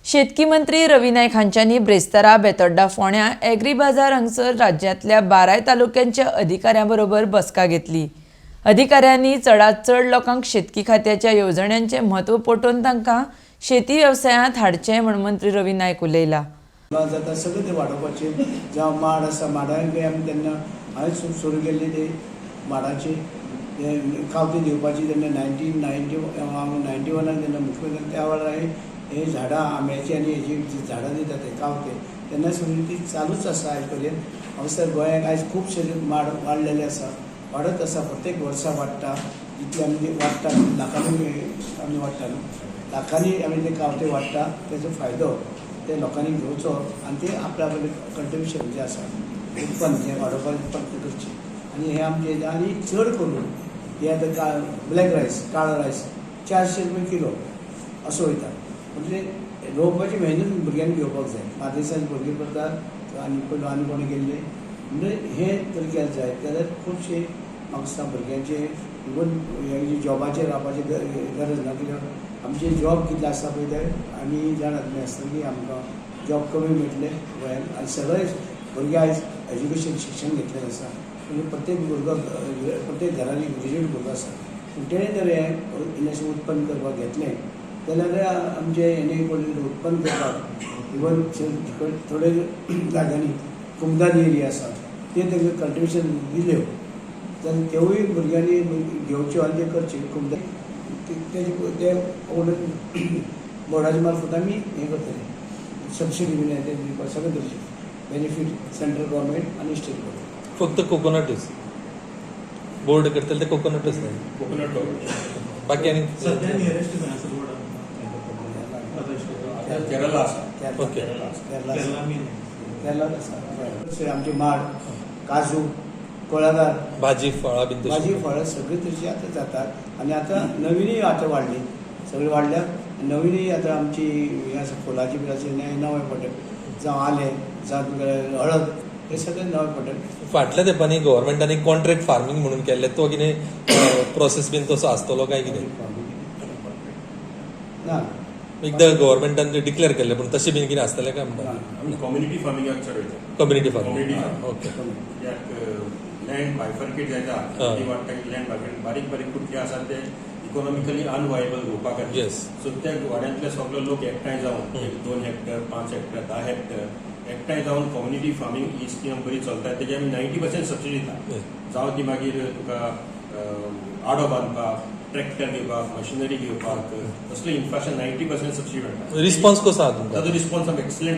शेतकी मंत्री रवी नायक हांच्यांनी ब्रेस्तारा बेतोड्डा फोंड्या एग्री बाजार हांगसर राज्यांतल्या बाराय तालुक्यांच्या अधिकाऱ्यां बरोबर बसका घेतली. अधिकाऱ्यांनी चडांत चड लोकांक शेतकी खात्याच्या येवजण्यांचें म्हत्व पटोवन तांकां शेती वेवसायांत हाडचें म्हूण मंत्री रवी नायक उलयला. फुलां जाता सगळें तें वाडोवपाचें. जावं माड आसा, माडांकय आमी तेन्ना हांवें सुरू केल्ली ती माडाची ते खावती दिवपाची. तेन्ना 1990, हांव 91न जेन्ना मुख्यमंत्री, त्या वेळार हांवें हे झाडां आंब्याची आनी हेजी जी झाडां दिता ते खावते तेन्ना सुरू, ती चालूच आसा आयज पर्यंत. हांगासर गोंयांत आयज खुबशे माड वाडलेले आसा, वाडत आसा, प्रत्येक वर्सा वाडटा. जितले आमी ते वाडटा, लाखांनी आमी वाडटा न्हू, लाखांनी आमी ते खावते वाडटा. तेजो फायदो ते लोकांनी घेवचो आनी ते आपल्या आपलें कंट्रिब्युशन जें आसा, उत्पन्न जें वाडोवपाचें प्रयत्न करचें. आनी हें आमचें आनी चड करून हे आतां ब्लॅक रायस, काळो रायस 400 रुपया किलो असो वयता. म्हणजे रोवपाची मेहनत भुरग्यांनी घेवपाक जाय. बार्देसांत भुरगीं करतात आनी पयलो आनी कोणी केल्ले. म्हणजे हें जर केलें जायत जाल्यार खुबशे म्हाका दिसता भुरग्यांचे इवन हे जॉबाचेर रावपाची गरज ना, कित्याक आमचे जॉब कितले आसता पळय ते आमी जाणात तुमी आसतना की आमकां जॉब कमी मेळटले गोंयांत. आनी सगळे भुरगे आयज एज्युकेशन, शिक्षण घेतलेलें आसा. म्हणजे प्रत्येक भुरगो, प्रत्येक घरांनी ग्रेज्युएट भुरगो आसा. पूण तेणें जर हें इल्लेशें उत्पन्न करपाक घेतलें जाल्यार आमचें हेणे कोण उत्पन्न करपाक, इवन थोडे जाग्यांनी कुमदाद एरिया आसा, ते तांकां कल्टिवेशन दिल्यो जाल्यार तेवूय भुरग्यांनी घेवच्यो आनी ते करचे. कुमदाद तेजे ते बोर्डाच्या मार्फत आमी हें करतले, सबसिडी बीन ते दिवपाक सगळें तरेचे बेनिफीट सेंट्रल गव्हर्मेंट आनी स्टेट गव्हर्मेंट. फक्त कोकोनटच बोर्ड करतले ते कोकोनटच न्ही? Coconut government. बाकी आनी? सध्या नियरेस्ट खंय आसा बोर्ड? केरला आसा. ओके. केरला. केरला मेन. केरलात आसा. आमचे माड, काजू, कुळागर. भाजी फळां बीन तशी? भाजी फळां सगळी तशी आतां जातात आनी आतां नविनूय आतां वाडली, सगळी वाडल्या. नविनूय आतां आमची हें आसा, फुलाची बिलाची नवें पडटा, जावं आलें, जावं तुमगेलें हळद, हे सगळें नवें पडटा. फाटल्या तेंपांनी गव्हर्मेंटान एक कॉन्ट्रॅक्ट फार्मींग म्हणून केल्लें, तो कितें प्रोसेस बीन तसो आसतलो काय कितें? ना. एकदां गव्हर्मेंटान ते डिक्लेअर केल्लें, पूण तशें बीन कितें आसतलें काय म्हणटा? आमी कम्युनिटी फार्मिंगाक चड वयता. Community farming. Community farming. कित्याक लँड बायफर्केट जायता. ती वाडटा की लँड बायफर्केट, बारीक बारीक कुटके आसात, ते इकॉनॉमिकली अनवायबल रोवपा खातीर. सो त्या वाड्यांतले सगळे लोक एकठांय जावन एक 2 हेक्टर, 5 हेक्टर, 10 हेक्टर एकठांय जावन कम्युनिटी फार्मींग ही स्कीम बरी चलता. तेजी आमी 90% सबसिडी दिता. जावं ती मागीर तुका आडो बांदपाक, ट्रॅक्टर घेवपाक, मशिनरी घेवपाक, तसले इन्फ्रास्ट्रक्चर 90% सबसिडी मेळटा. रिस्पॉन्स कसो आहा तुमकां? ताजो रिस्पॉन्स आमकां एक्सलंट.